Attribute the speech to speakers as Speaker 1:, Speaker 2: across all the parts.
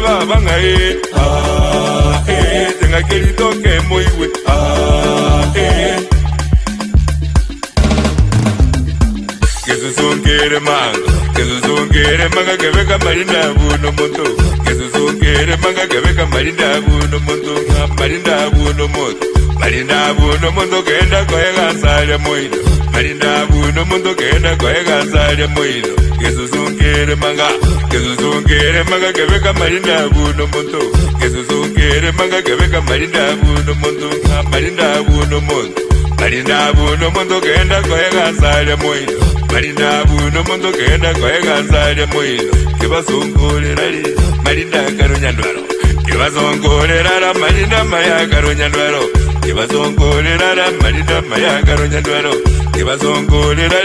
Speaker 1: baba ng'ai ah, eh, teng'ake ritoke moigwe ah, eh. Gesusunkere manga, gesusunkere manga kebeka marinda buno moto. Gesusunkere manga kebeka marinda buno moto, marinda buno moto. Marinda buno moto kenda koega sare moino. Marinda buno moto kenda koega sare moino. Gesusunkere manga, gesusunkere manga kebeka marinda buno moto. Gesusunkere manga kebeka marinda buno moto, marinda buno moto. Marinda buno moto kenda koega sare moino. Marinda buno moto kenda koega sare moino. Kebasongorera marinda karunyandwaro. Kebasongorera marinda maya karunyandwaro. Kebasongorera marinda maya karunyandwaro. Kebasongorera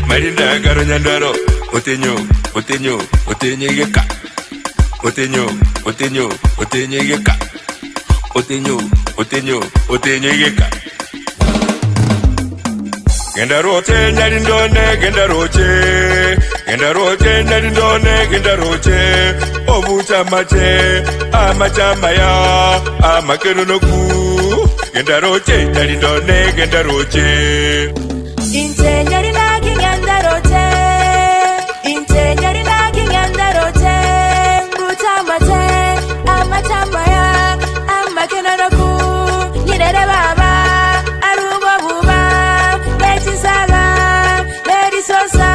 Speaker 1: marinda karunyandwaro. Otenyo, otenyo, otenyegeka. Otenyo, otenyo, otenyegeka. Otenyo, otenyo, otenyegeka. Genda roche nyarindone genda roche genda roche nyarindone genda roche obucha mache amacha maya amakerunoku genda roche nyarindone genda roche
Speaker 2: Inche nyarina kingenda roche Inche nyarina kingenda roche Ngucha mache amacha maya amakerunoku Nyirere baba arubo buba Nechisala nerisosa.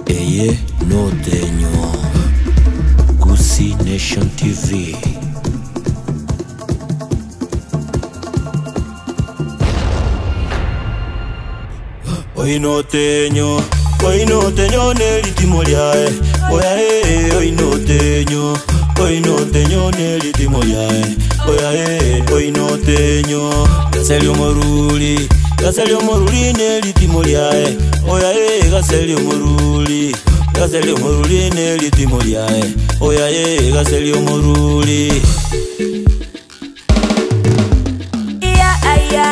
Speaker 3: Eye notenyo Gusii Nation TV. Oinotenyo, oinotenyo nelitimo lyae. Oya e oinotenyo, oinotenyo nelitimo lyae. Oya e oinotenyo, gaseli omoruli, gaseli omoruli nelitimo lyae. Oya e gaseli omoruli, gaseli omoruli nelitimo lyae. Oya e gaseli omoruli.
Speaker 2: Iya aya,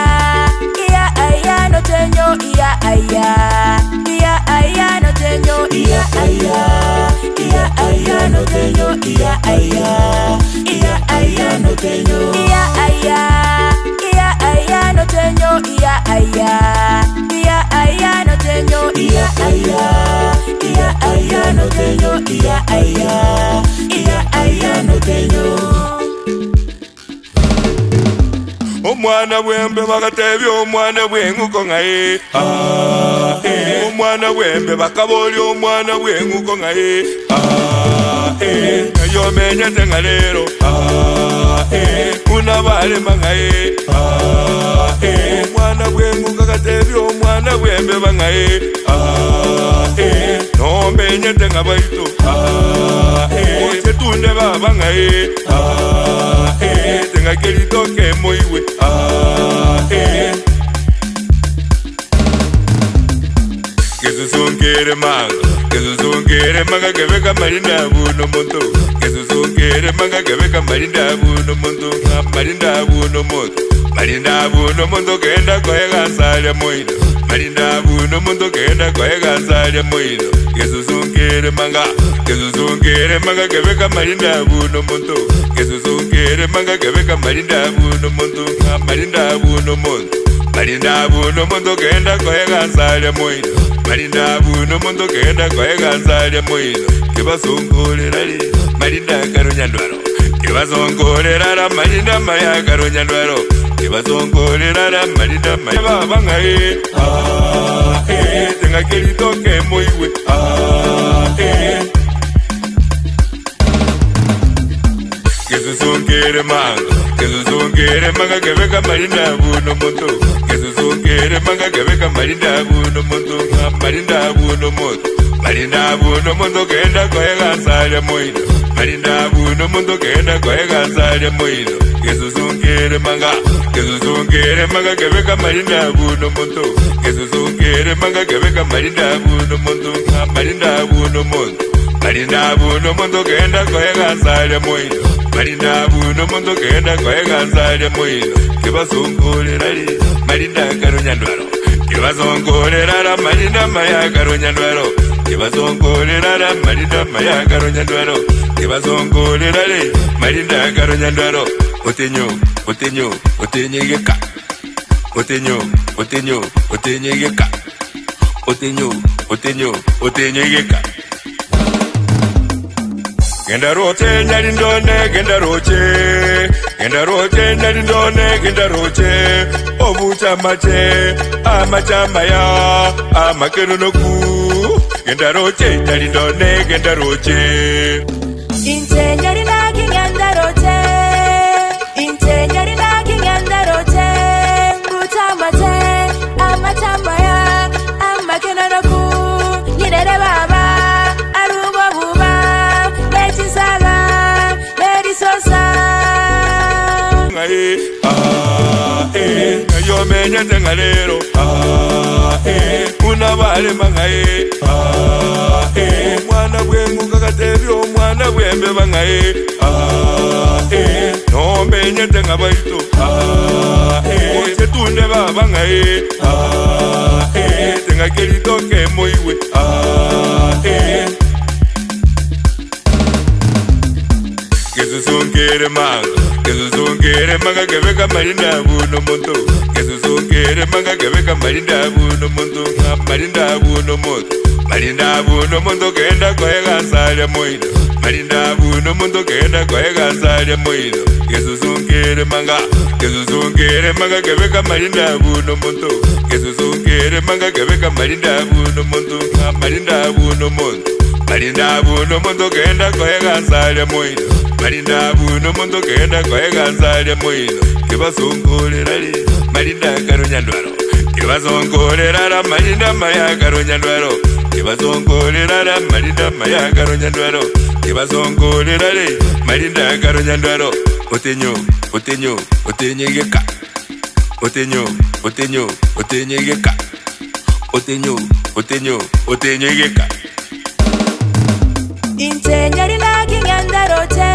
Speaker 2: iya aya no tenyo iya aya. Iya aya no tenyo iya aya. Iya aya no tenyo iya aya. Iya aya no tenyo iya aya. Iya aya no tenyo iya aya. Iya aya no tenyo iya aya. Iya aya no tenyo iya aya. Iya aya no tenyo.
Speaker 1: Omwana bwembe bakatebya omwana bw'enguko ng'aye ah, eh. Omwana bwembe bakaboli omwana bw'enguko ng'aye ah, eh. Nayomenyete nga leero ah, eh. Una balema ng'aye ah, eh. Omwana bw'enguko katebya omwana bwembe bang'aye ah, eh. Nomenyete nga baito ah, eh. Osetunde baba ng'aye ah, eh. Teng'akeritoke moiwe ah, eh. Gesusunkere manga, gesusunkere manga kebeka marinda buno moto. Gesusunkere manga kebeka marinda buno moto, marinda buno moto. Marinda buno moto kenda koega sare moino. Marinda buno moto kenda koega sare moino. Gesusunkere manga, gesusunkere manga kebeka marinda buno moto. Gesusunkere manga kebeka marinda buno moto, marinda buno moto. Marinda buno moto kenda koega sare moino. Marinda buno moto kenda koega sare moino. Kebasongorera marinda karunyandwaro. Kebasongorera marinda maya karunyandwaro. Kebasongorera marinda maya baba ng'aye ah eh teng'akeritoke moiwe ah eh. Gesusunkere manga, gesusunkere manga kebeka marinda buno moto. Gesusunkere manga kebeka marinda buno moto, marinda buno moto. Marinda buno moto kenda koega sare moino. Marinda buno moto kenda koega sare moino. Gesusunkere manga, gesusunkere manga kebeka marinda buno moto. Gesusunkere manga kebeka marinda buno moto, marinda buno moto. Marinda buno muntu genda koeganzaria moino. Marinda buno muntu genda koeganzaria moino. Kibazungurira marinda karunyandwaro. Kibazungurira marinda maya karunyandwaro. Kibazungurira marinda maya karunyandwaro. Kibazungurira marinda karunyandwaro. Otenyo, otenyo, otenyegeka. Otenyo, otenyo, otenyegeka. Otenyo, otenyo, otenyegeka. Genda roche nyarindone, genda roche. Genda roche nyarindone, genda roche. Obucha mache, amacha maya, amakerunoku. Genda roche nyarindone, genda roche.
Speaker 2: Inche nyarina kingenda roche. Inche nyarina kingenda roche. Bucha mache, amacha maya, amakerunoku. Nyirere baba, arubo buba, nechisala, nerisosa.
Speaker 1: Ngaye, ah, eh, ngayo menyete ngalero, ah, eh, unabale mangaye, ah, eh, omwana bwengu kakatebya omwana bwembe bangaye, ah, eh, nomenyete ngabaito, ah, eh, osetunde baba ngaye, ah, eh, tengakelitoke moiwe, ah, eh. Kesuzungere manga, kesuzungere manga kebeka marinda buno muntu. Kesuzungere manga kebeka marinda buno muntu. Marinda buno muntu. Marinda buno muntu kenda koeganzaria moino. Marinda buno muntu kenda koeganzaria moino. Kesuzungere manga, kesuzungere manga kebeka marinda buno muntu. Kesuzungere manga kebeka marinda buno muntu. Marinda buno muntu. Marinda buno muntu kenda koeganzaria moino. Marinda buno muntu kenda koeganzaria moino. Kibazungurira marinda karunyandwaro. Kibazungurira marinda maya karunyandwaro. Kibazungurira marinda maya karunyandwaro. Kibazungurira marinda karunyandwaro. Otenyo, otenyo, otenyegeka. Otenyo, otenyo, otenyegeka. Otenyo, otenyo, otenyegeka.
Speaker 2: Inche nyarina kingenda roche.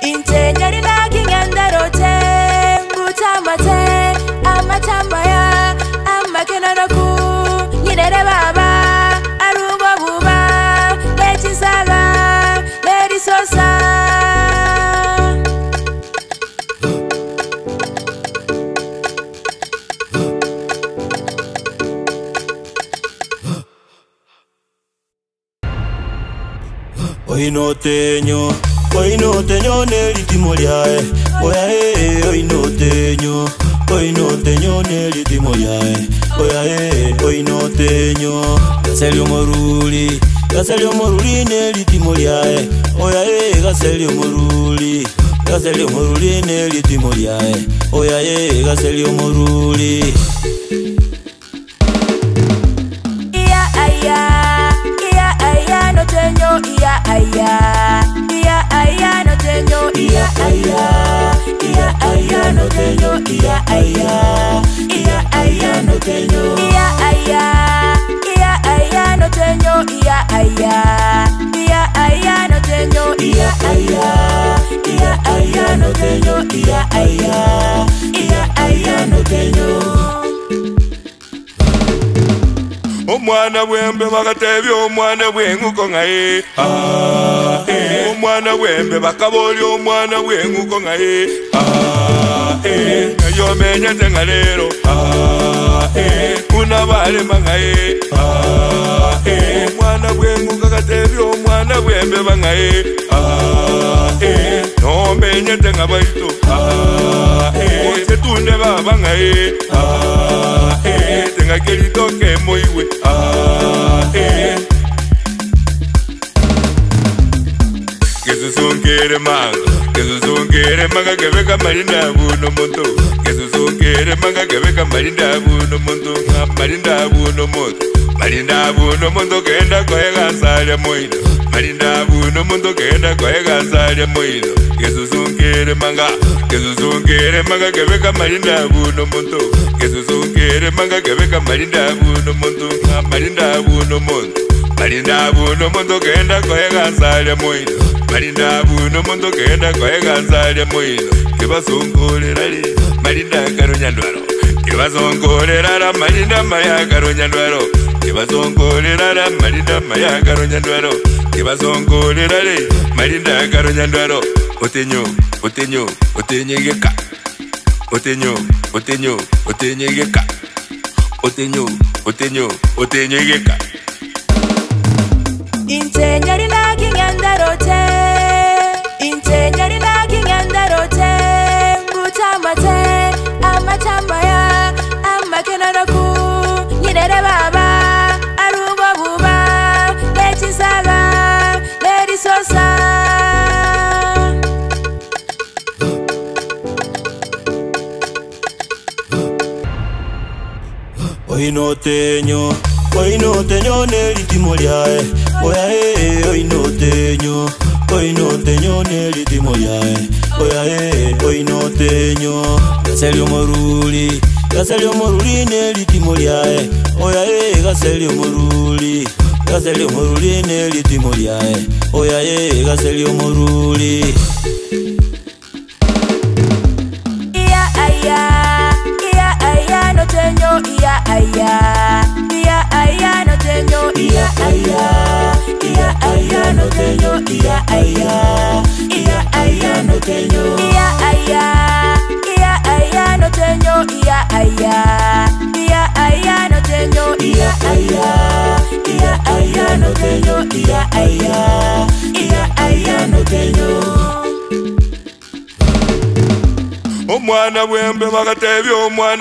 Speaker 2: Inche nyarina kingenda roche. Bucha mache, amacha maya, amakenaroku. Nyirere baba, arubo buba, nechisala, nerisosa.
Speaker 3: Oinotenyo, oinotenyo nelitimo lyae. Oya e, oinotenyo, oinotenyo nelitimo lyae. Oya e, oinotenyo. Gaseli omoruli, gaseli omoruli nelitimo lyae. Oya e, gaseli omoruli, gaseli omoruli nelitimo lyae. Oya e, gaseli omoruli.
Speaker 2: Iya aya, iya aya no tenyo, iya aya, iya aya no tenyo, iya aya, iya aya no tenyo, iya aya, iya aya no tenyo, iya aya, iya aya no tenyo, iya aya, iya aya no tenyo, iya aya, iya aya no tenyo, iya aya, iya aya no tenyo.
Speaker 1: Omwana bwembe bakatebya omwana bwenguko ngaye, ah, eh. Omwana bwembe bakabolya omwana bwenguko ngaye, ah, eh. Nayo menyete ngalero, ah, eh. Unabalema ngaye, ah, eh. Omwana bwenguko kakatebya omwana bwembe bangaye, ah, eh. Nomenyete ngabaito, ah, eh. Osetunde baba ngaye, ah, eh. Tengakelitoke moiwe, ah, eh. Kesuzungere manga, kesuzungere manga kebeka marinda buno muntu. Kesuzungere manga kebeka marinda buno muntu. Marinda buno muntu. Marinda buno muntu kenda koeganzaria moino. Marinda buno muntu kenda koeganzaria moino. Kesuzungere manga, kesuzungere manga kebeka marinda buno muntu. Kesuzungere manga kebeka marinda buno muntu. Marinda buno muntu. Marinda buno omonto kenda koegansaria moino. Marinda buno omonto kenda koegansaria moino. Kebasongorerari marinda karonyandwaro. Kebasongorerara marinda maya karonyandwaro. Kebasongorerara marinda maya karonyandwaro. Kebasongorerari marinda karonyandwaro. Otenyo, otenyo, otenyegeka. Otenyo, otenyo, otenyegeka. Otenyo, otenyo, otenyegeka.
Speaker 2: Inche nyari nakingendaroche. Inche nyari nakingendaroche. Nguchamate, amachamaya, amakenanaku. Nyinere baba, arugo buba, nechisaga, nerisosa.
Speaker 3: Oinotenyo, oinotenyo nelitimo lyae. Oya e, oinotenyo, oinotenyo nelitimo lyae. Oya e, oinotenyo. Gaseli omoruli, gaseli omoruli nelitimo lyae. Oya e, gaseli omoruli, gaseli omoruli nelitimo lyae. Oya e, gaseli omoruli.
Speaker 2: Iya aya, iya aya no tenyo, iya aya, iya aya no tenyo, iya aya, iya aya no tenyo, iya aya, iya aya no tenyo, iya aya, iya aya no tenyo, iya aya, iya aya no tenyo, iya aya, iya aya no tenyo, iya aya, iya aya no tenyo.
Speaker 1: Omwana bwembe bagatebya omwana.